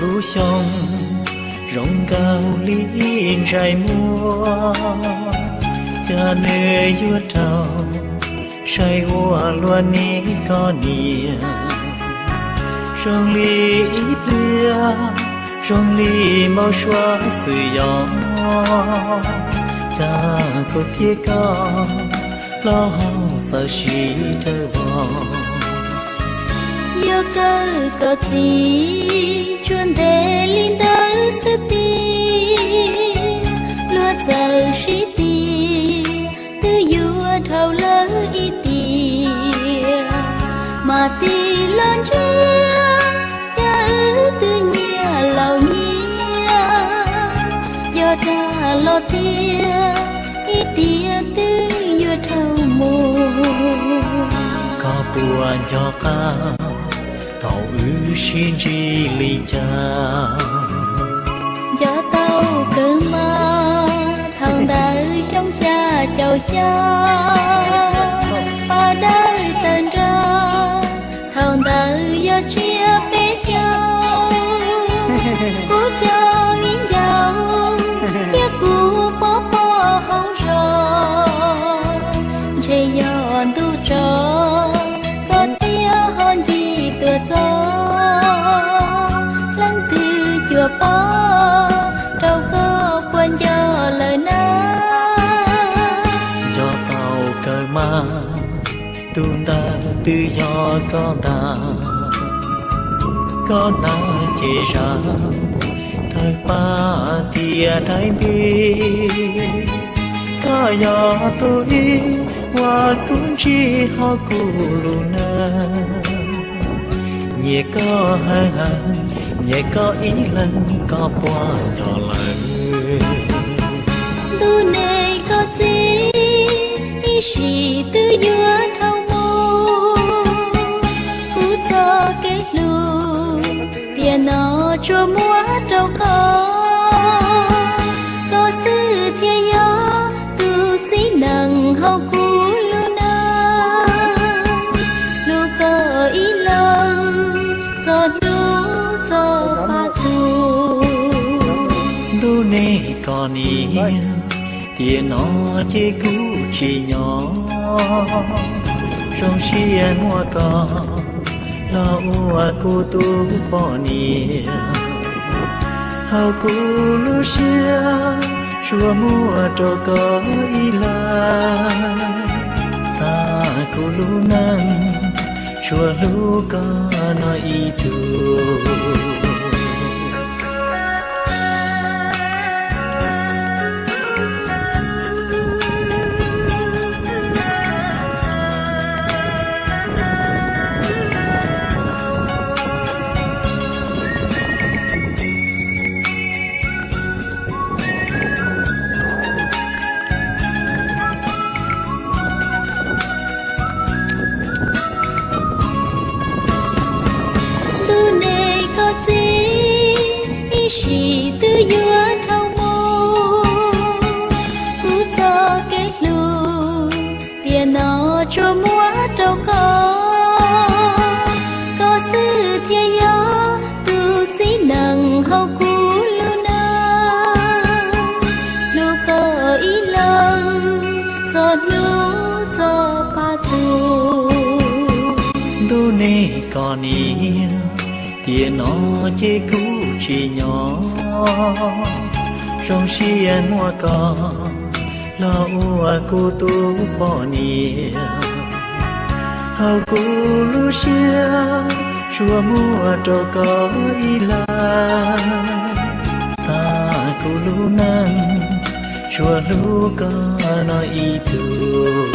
Lub xyoo zoo nkaus li ib ntsais muag, cas nws yuav raug saib ua luaj ne koj niam. Zoo li ib pliag, zoo li npau suav xwm yos, cas kuv thiab koj plaub hau txawm sib raws vos. Yog kawm koj txiv tsuas ntev li ntawd xwb tiag, luag txawm sib tiag twb yuav dhau lawm ib tiam. Mas tig los ntsia, cas wb twb nyias laus nyias, yog dag los tiag ib tiam twb yuav dhau mus. Koj puas nco qab thaum wb sib ntsib li cas? Nco tau kawg mas, thaum ntawd xyoo xya caum xya, pab dawb tawg nrag, thaum ntawd yog tsiab peb caug. Kuv caum ib ncaus, thiab kuv pov pob hauv zos, ntshe yog ntuj tso, koj thiaj ho ncig tuaj txog. Leej twg cuam pob rau koj puas nco lawm na? Nco tau kawg mas, tus ntawd twb yog koj ntag. Koj hnav cev zam thawj pab thiab daim npib, koj yog tus ib uas kuv ntsib hauv kuv lub neej. Nyiam koj heev heev, nyiam koj ib leeg koj puas nco lawm? Ntuj ne koj txiv, ib sim twb yuav dhau mus. Kuv txoj kev hlub tiam no tsuas muab rau koj, koj xwb thiaj yog tus txiv neej hauv kuv lub neej. Hlub koj ib leeg txog hnub txog pab tus. Ntuj ne koj niam, tiam no ces kuv tsis nyob, zoo siab muab koj los ua kuv tus poj niam. Hauv kuv lub siab tsuas muab rau koj ib leeg, tag kuv lub neej tsuas hlub koj no ib tug. Ntuj ne koj txiv, ib sim twb yuav dhau mus. Kuv txoj kev hlub tiam no tsuas muab rau koj, koj xwb thiaj yog tus txiv neej hauv kuv lub neej. Hlub koj ib leeg txog hnub txog pab tus. Ntuj ne koj niam, tiam no ces kuv tsis nyob, zoo siab muab koj los ua kuv tus poj niam. Hauv kuv lub siab tsuas muab rau koj ib leeg, tag kuv lub neej tsuas hlub koj no ib tug.